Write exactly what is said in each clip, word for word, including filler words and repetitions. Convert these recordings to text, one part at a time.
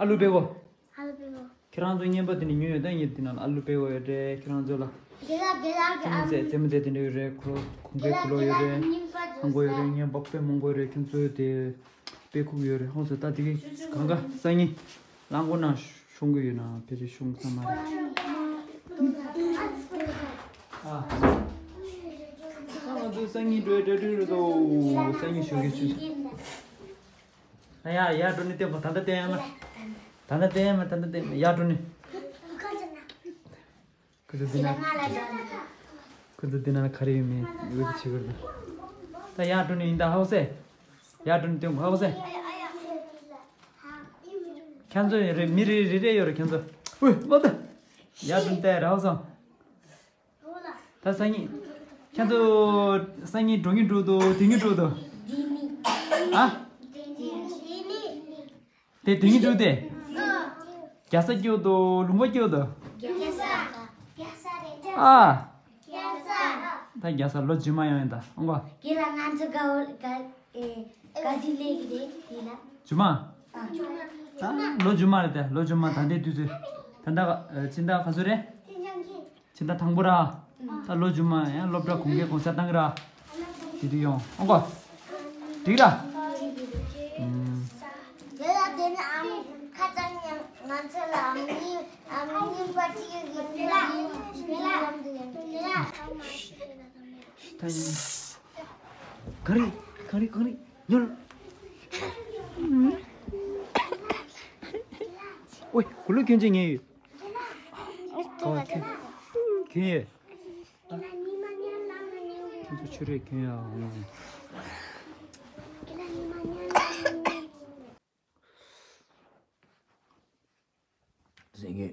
ཨ་ལུ་པེ་གོ། ཁྱེད་རང་ཚོ་རྔན་པ་དེ་ནས་ཉོས་ཡོད་ད། ཡིན་དེ་ནང་ལ་ཨ་ལུ་པེ་གོ་ཡོད་རེད། ཁྱེད་རང་ཚོ་ལ་རྩེད་མོ་རྩེ་རྩེད་མོ་རྩེ་དེ་འདྲ་ཡོད་རེད། ཁུ་ལོ་གུང་གའི་ཁུ་ལོ་ཡོད་རེད། ཧང་གོ་ཡོད་རེད། རྔན་པ་དཔེ་མང་པོ་ཡོད་རེད། ཁྱེད་ཚོ་དེ་དཔེ་ཁུག་ཡོད་རེད། ཧང་སོ་ད་དེ་གི་གང་ག་སང་ཉིན་རླངས་འཁོར་ནང་ཤོང་གི་ཡོད་ན་ཕལ་ཆེར་ཤོང་ས་མ་རེད། ཨ། ད་ང་ཚོ་སང་ཉིན་འགྲོ་ཡ་གྲ་སྒྲིག་རེད་དོ། སང་ཉིན་ཞོགས་ཀས་ཆུ་ཚོད། ཨ་ཡ་ཡ་འགྲོ་ནི་བསྟན་པ་ད་ལྟ་བསྟན་ཡ་མ། ད་ལྟ་བསྟན་ཡ་མ། ད་ལྟ་བསྟན་ཡ་མ། ཡ་འགྲོ་ནི། ཁོ་ཚོ་འདི་ན། ཁོ་ཚོ་འདི་ན་ག་རེ་ཡོད་མེད་ཡོད་ཀྱི་བྱེད་དགོས་རེད། ད་ཡ་འགྲོ་ནི་ཡིན་ད་ཧའོ་སེ། ཡ་འགྲོ་ནི་སྟོན་དགོས་ཧའོ་སེ། ཁྱེད་ཚོ་རེ་མི་རེ་རེ་རེ་ཡོད་རེད་ཁྱེད་ཚོ། ཨུ་མ་ད། ཡ་འགྲོ་ནི་ད་ར་ཧའོ་སང་། ད་སང་ཉིན། ཁྱེད་ཚོ་སང་ཉིན་འགྲོ་ངེས་འགྲོ་དོ་དེ་ངེས་འགྲོ་དོ། ཨ། དེ་དེ་ངེས་འགྲོ་དེ། རྒྱ་ས་སྐྱོ་དོ་ལུང་པ་སྐྱོ་དོ། ཨ། ད་རྒྱ་ས་ལོ་རྗེས་མ་ཡོང་ཡིན་ད་ཨང་གོ། དེ་ལ་ང་ཚོ་ག་ག་ཨེ་ག་དུས་ལས་ཀྱི་རེད་དེ་ལ། རྗེས་མ། ད་ལོ་རྗེས་མ་རེད་དེ། ལོ་རྗེས་མ་ད་ལྟའི་དུས་ཚོད། ད་ལྟ་ཨ་ཕྱི་ཟླ་ག་ཚོད་རེད། ཕྱི་ཟླ་དང་པོ་ར། ད་ལོ་རྗེས་མ་ཡང་སློབ་གྲྭ་གུང་གལ་གུང་སེང་བཏང་གི་ར། དེ་དུས་ཡོང་ཨང་གོ། འགྲིག་ར། ཨུམ། དེ་ལ་དེ་ནི་ཨ་མ་ཁ་སང་ཉིན་ང་ཚོ་ལ་ཨ་མ་རྙིང་ཨ་མ་རྙིང་པ་གཅིག་ཡོད་ཀྱི་དེ་ལ་དེ་ལ་ལམ་དུ་ཡོང་དེ་ལ། ད་ཡིན། ག་རེ་ག་རེ་ག་རེ་ཉོལ། ཨོའི་གུ་ལུ་གྱོན་ཆས་ཉན་ཡོད། ཨོ་ཁྱོད་གྱོན་ཡོད། ཁྱོད་ཚོ་ཆུ་རེད་གྱོན་ཡ་འོང་། ཟེར་གི།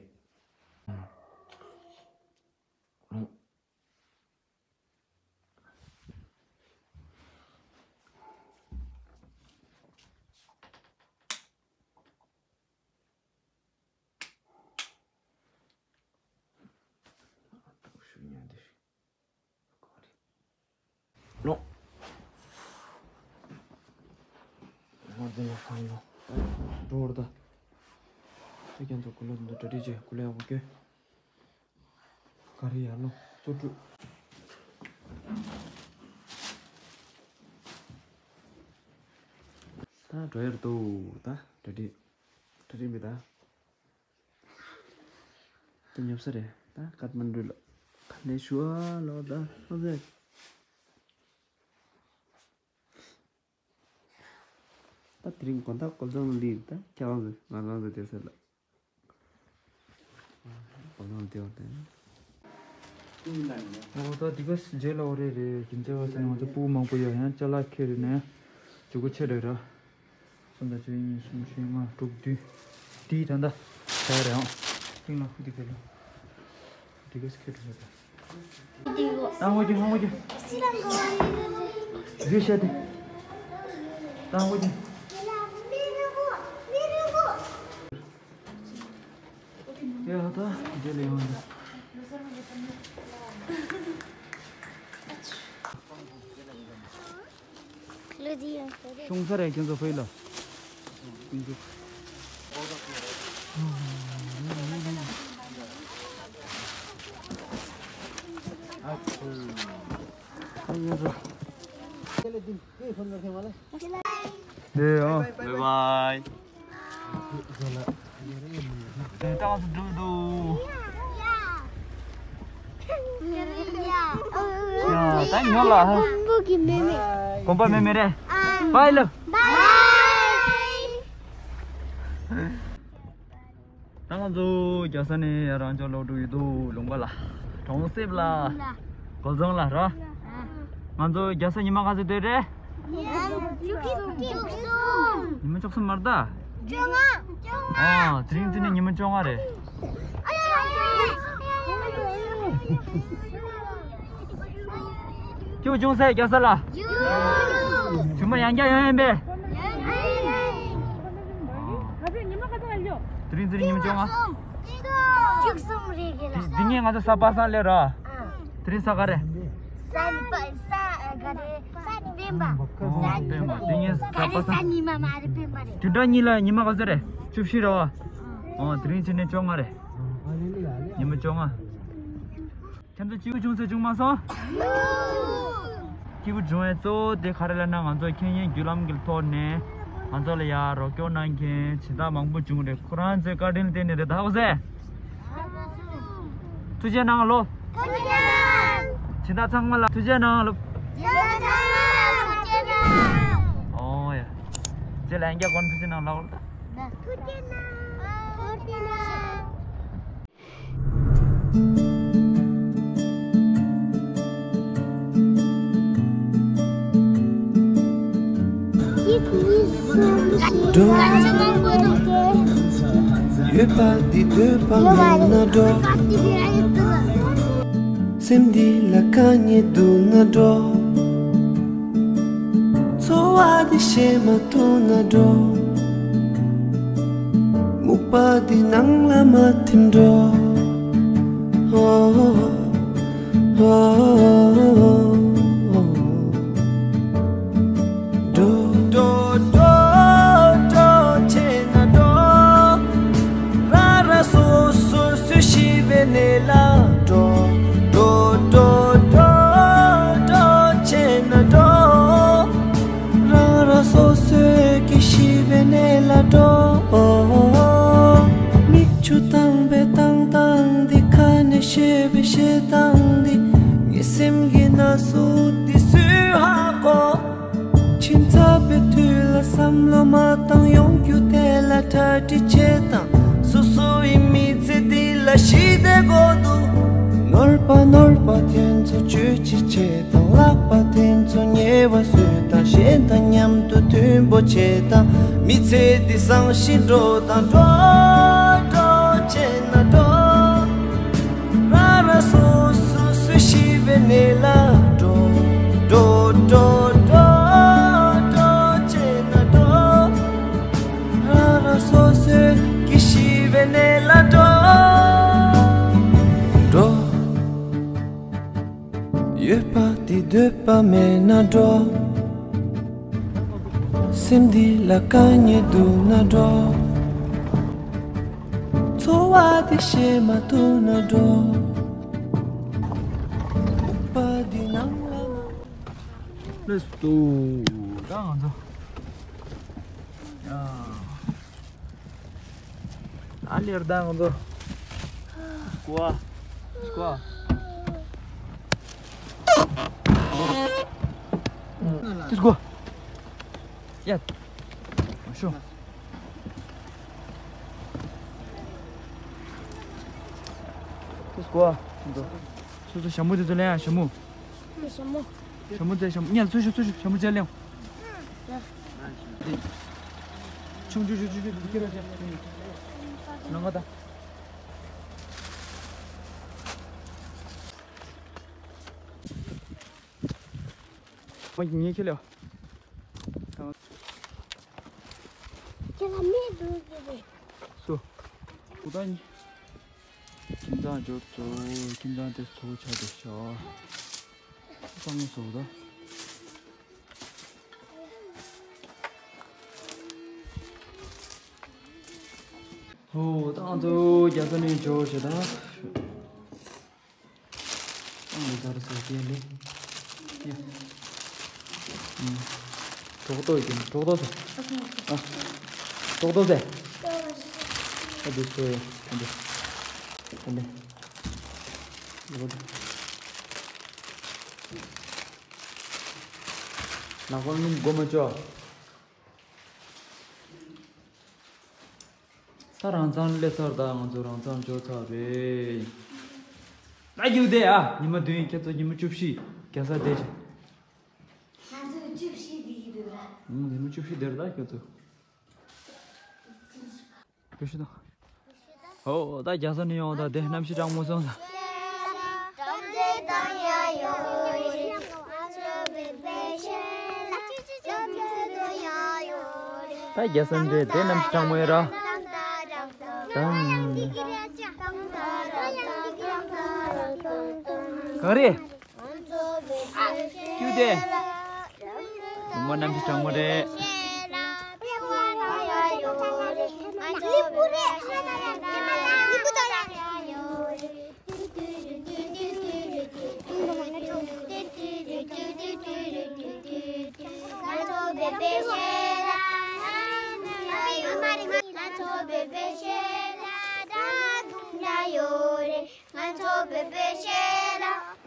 ལོ། ང་འདི་ལ་ཁང་ལ་འགྲོ་བར་ད། ཁྱེད་ཚོ་གུ་ལོ་འདི་གྲ་སྒྲིག་བྱས་གུ་ལོ་ཡག་པོ་གྱོན། ག་རེ་ཡར་ལོ་གཙོ་བཀྲུས། ད་འགྲོ་ཡར་འདུག་ད་གྲ་སྒྲིག་གྲ་སྒྲིག་མི་ད། ད་ཉོབ་ས་རེད་ད་ཀཏ་མན་ཌུ་ལ། ཁ་ནས་ཞུ་ཨ་ལོ་ད་ཨ་ཟེར། ད་དེ་རིང་དགོང་དག་ཀོལ་ཛོང་ལ་ལིར་ད་ཁྱེད་རང་ཚོ་ང་རང་ཚོ་དེ་ཟེར་ལ། ཀོལ་ཛོང་ལ་དེ་བར་དེ། ཨོ་ད་འདི་ག་རྗེས་ལ་འོ་རེད་རེད། རྒྱུ་མཚན་བ་ཚང་ང་ཚོ་སྤུ་གུ་མང་པོ་ཡོད། ཡང་ཅ་ལག་ཁྱེར་ནས་འཇུག་སྒོ་ཆེ་རེད་ར། གསུམ་དང་བཅུ་གཉིས་གསུམ་བཞི་ལྔ་དྲུག་བདུན། དེའི་ད་ལྟ་ད་རེད་ཨང་། སྟེང་ལ་ཧུ་དི་ག་ལ། དེ་ག་སི་ཁེ་ཏྲུ་ལ་ད། ཨ་ངོ་ཅི་ཨ་ངོ་ཅི། རེ་ཤ་དེ། ད་ཨ་ངོ་ཅི། ཡ་ད་དེ་ལ་ཡོང་ད། ཤོང་ས་རེད་ཁྱེད་ཚོ་ཕ་ཡུལ་ལ། ཀུན་འཇུག་ཨ་ཁུ། ཨ་ཡ་ར། དེ་ཨ། བའི་བའི། ད་ང་ཚོ་འགྲོ་འདུག་ཡ་ད་ཉོ་ལ་ཧ། ཀོང་པོ་གི་མེ་མེ། ཀོང་པོ་མེ་མེ་རེད། ཨ། བའི་ལབ། བའི། ད་ང་ཚོ་རྒྱལ་ས་ནས་རང་ཅག་ལོག་འགྲོ་ཡི་འདུག་ལུང་པ་ལ། གྲོང་གསེབ་ལ། ཀོལ་ཛོང་ལ་ར། ང་ཚོ་རྒྱལ་ས་ཉི་མ་ག་ཚོད་སྡོད་རེད། ཉི་མ་བཅུ་གསུམ། ཉི་མ་བཅུ་གསུམ་མ་རེད་ད། བཅོ་ལྔ། བཅོ་ལྔ། ཨ། དེ་རིང་འདི་ནས་ཉི་མ་བཅོ་ལྔ་རེད། ཨ་ཡ་ཡ་ཡ། སྐྱིད་པོ་བྱུང་ཟེར་རྒྱལ་ས་ལ། བྱུང་། བྱུང་མ་ཡང་བསྐྱར་ཡོང་ཡིན་པས། ཡོང་ཡིན། དེ་རིང་འདི་ནས་ཉི་མ་བཅོ་ལྔ། བཅུ་གསུམ་རེད་གི་ལ། འདི་ངས་ང་ཚོ་ས་པ་སངས་སླེབས་ར། ཨ། དེ་རིང་ས་ག་རེད། ས་ནི་པ་ས་ག་རེ། སྤེན་པ། ཨོ་སྤེན་པ། འདི་ངས་ས་ག་རེ་པ་སངས། ས་ཉི་མ་མ་རེད་སྤེན་པ་རེད། བདུན་ཕྲག་གཉིས་ལ་ཉི་མ་ག་ཚོད་རེད། བཅུ་བཞི་རེད་བ། ཨོ་དེ་རིང་ཕྱི་ནས་བཅོ་ལྔ་རེད། ཉི་མ་བཅོ་ལྔ། ཁྱེད་ཚོ་སྐྱིད་པོ་བྱུང་ཚོད་བྱུང་མ་སོང་། སྐྱིད་པོ་བྱུང་བའི་གཙོ་བོ་དེ་ག་རེ་ལབ་ན། ང་ཚོ་ཁེངས་སྐྱུང་བརྒྱུད་ལམ་གྱི་ཐོག་ནས་ང་ཚོ་ལ་ཡ་རོགས་སྐྱོར་གནང་མཁན་སྦྱིན་བདག་མང་པོ་བྱུང་རེད། ཁོ་རང་ཚོའི་བཀའ་དྲིན་ལ་བརྟེན་ནས་རེད། ད་འོ་ཟེ། ཐུགས་རྗེ་གནང་ལོ། ཐུགས་རྗེ་གནང་། སྦྱིན་བདག་ཚང་མ་ལ་ཐུགས་རྗེ་གནང་ལོ། སྦྱིན་བདག་ཚང་མ་ལ་ཐུགས་རྗེ་གནང་། ཨོ་ཡ། རྗེས་ལ་ཡང་བསྐྱར་ཁོང་ཐུགས་རྗེ་གནང་ལབ་རོགས་ད། ཐུགས་རྗེ་གནང་། ཐུགས་རྗེ་གནང་། འགྲོ། ཡོད་པ་འདི་འདོད་པ་མེད་ན་འགྲོ། སེམས་འདི་ལ་དཀའ་ངལ་འདུག་ན་འགྲོ། འཚོ་བ་འདི་ཤེས་མ་ཐུབ་ན་འགྲོ། སྨུག་པ་འདི་ནང་ལ་མ་ཐིམ་འགྲོ། འགྲོ། འགྲོ། འགྲོ། འགྲོ། བྱས་ན་འགྲོ། རང་རང་སོ་སོ་སུ་ཤི་བའི་གནས་ལ་འགྲོ། འགྲོ། འགྲོ། འགྲོ། འགྲོ། བྱས་ན་འགྲོ། རང་རང་སོ་སོའི་གི་ཤི་བའི་གནས་ལ་འགྲོ། མིག་ཆུ་བཏང་བའི་བཏང་སྟངས་འདི། ཁ་ནས་བཤད་པའི་བཤད་སྟངས་འདི། ངའི་སེམས་ཀྱི་ན་ཟུག་འདི་སུས་ཧ་གོ། ཕྱི་ཚ་བའི་དུས་ལ་བསམ་བློ་མ་བཏང་། ཡོང་རྒྱུ་དེ་ལ་གྲ་སྒྲིག་བྱེད་དང་། སོ་སོ་ཡི་མི་ཚེ་འདི་ལ་ཞི་བདེ་དགོས་འདུག། ནོར་བ་ནོར་བ་དེ་ཚོ་བཅོས་ཅི་བྱེད་དང་། ལག་པ་དེ་ཚོ་ཉེ་བ་བཟོས་དང་། གཞན་དང་མཉམ་དུ་མཐུན་པོ་བྱེད་དང་། མི་ཚེ་འདི་བཟང་ཞིང་འགྲོ་དང་། འགྲོ། འགྲོ། བྱས་ན་འགྲོ། རང་རང་སོ་སོ་སུ་ཤི་བའི་གནས་ལ་འགྲོ། འགྲོ། འགྲོ། འགྲོ། འགྲོ། བྱས་ན་འགྲོ། རང་རང་སོ་སོའི་གི་ཤི་བའི་གནས་ལ་འགྲོ། འགྲོ། ཡོད་པ་འདི་འདོད་པ་མེད་ན་འགྲོ། སེམས་འདི་ལ་དཀའ་ངལ་འདུག་ན་འགྲོ། འཚོ་བ་འདི་ཤེས་མ་ཐུབ་ན་འགྲོ། སྨུག་པ་འདི་ནང་ལ་མ། ལེས་སོ། ད་ང་ཚོ། ཡ། ཨ་ལེར་ད་ང་ཚོ། སྐུ་བ། སྐུ་བ། ཏི་སྐུ། ཡ། ཤོ། ཏི་སྐུ་བ། ང་ཚོ། སོ་སོ་ཞྭ་མོ་དེ་ཚོ་ལེན་ཡ། ཞྭ་མོ། ཞྭ་མོ། ཞྭ་མོ་རྩེ། ཞྭ་མོ། ཉལ། ཚུར་ཤོག་ཚུར་ཤོག་ཞྭ་མོ་རྩེ་ལེན། ཆུང་ཆུང་ཆུང་ཆུང་ཁྱེར་རོགས་བྱས། ནང་ང་ད། མ་ངས་ཁྱེར་ལེ། ཁྱེད་ལ་མེད་འདུག་གི་རེད། སོ། ཁོ་ད་ནི། ཁྱིམ་ཚང་འབྱོར་སོ། ཁྱིམ་ཚང་དེ་ཚོ་ཆ་དེ་ཤ། ཚང་མ་སོ་ད། ཧོ། ད་ང་ཚོ་རྒྱ་ས་ནས་འབྱོར་བྱས་ད། ཨང་། ལེ་ཚར་སོ་ཀྱེ་ལེ། ཡ། ཨང་། གྲོགས་ཏོ་ཡིན། གྲོགས་ཏོ་ཟེར། ཨ། གྲོགས་ཏོ་ཟེར། ཨ་འདི་སོ་ཡ། ཨ་འདི། ཨ་འདི། ཡོད། ལག་པ་སྣུམ་སྒོ་མ་ཅོ། ད་རང་ཚང་སླེབས་ཚར། ད་ང་ཚོ་རང་ཚང་འབྱོར་ཚར་རེད། ད་རྒྱུགས་དེ་ཨ། ཉི་མ་བདུན། ཁྱེད་ཚོ་ཉི་མ་བཅུ་བཞི་རྒྱ་ས་བསྡད་ཅིག་ང་ཚོ་བཅུ་བཞི་བསྡད་ཀྱི་འདུག་ར། ཨང་། ཉི་མ་བཅུ་བཞི་བསྡད་ར་ད་ཁྱེད་ཚོ། བཅུ་བཞི་དང་། ཨོ། ད་རྒྱ་ས་ནས་ཡོང་། ད་དེ་གནམ་གཤིས་གྲང་མོ་སོང་ཙང་། ད་རྒྱ་སེམས་དེ་དེ་གནམ་གྲང་མོ་ཡོད་ར། དང་། ག་རེ། ཀྱུ་དེ། ངོ་མ་གནམ་གྲང་མོ་རེད།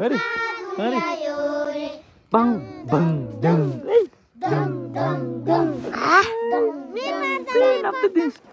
Ready? Ready? Bang, bang, dang. Hey, dang, dang, dang. Ah. Hey, not the dance.